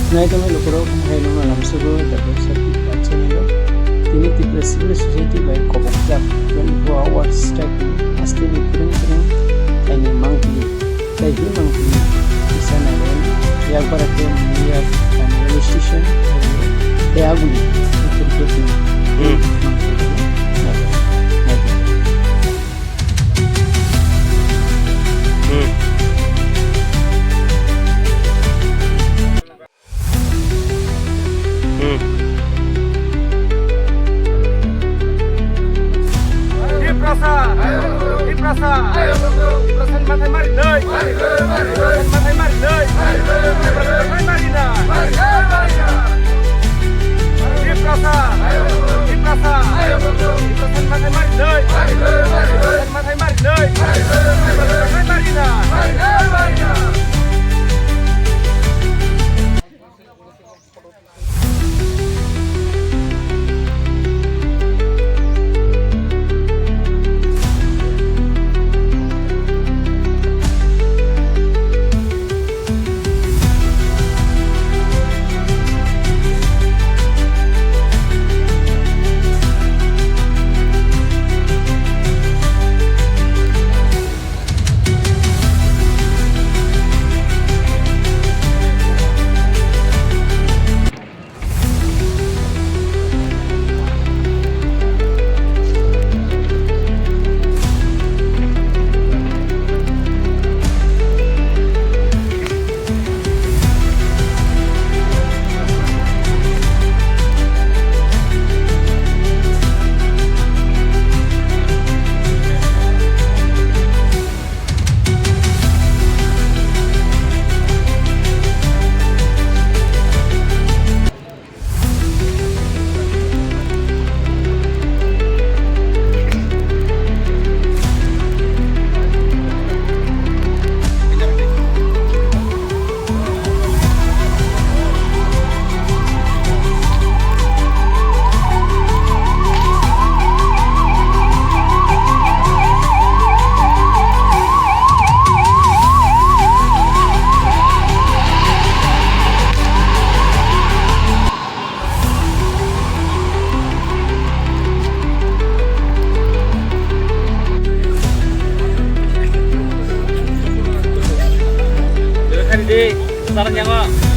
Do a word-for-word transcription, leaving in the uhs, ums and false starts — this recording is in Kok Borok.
Nai tongwi lukurok, hai nokno lamsogo, the best of the channel o. Tini Tripura Civil Society bai kobokjak twenty-four hours strike ni haste ni kwrwng kwrwng kaini mangpili. Tei hi mangpili kisa nailen yakbar khe New York railway station tei aguli Tripura ni. Hmm. Hmm. Hmm. Tiprasa! Tiprasa! Tiprasa ni mathai mari nai! Tiprasa ni mathai mari nai! Tiprasa ni mathai mari nai! Tiprasa! Tiprasa! Tiprasa ni mathai mari nai! Tiprasa ni mathai mari nai! Tiprasa ni mathai mari nai! Kari di, saran yang.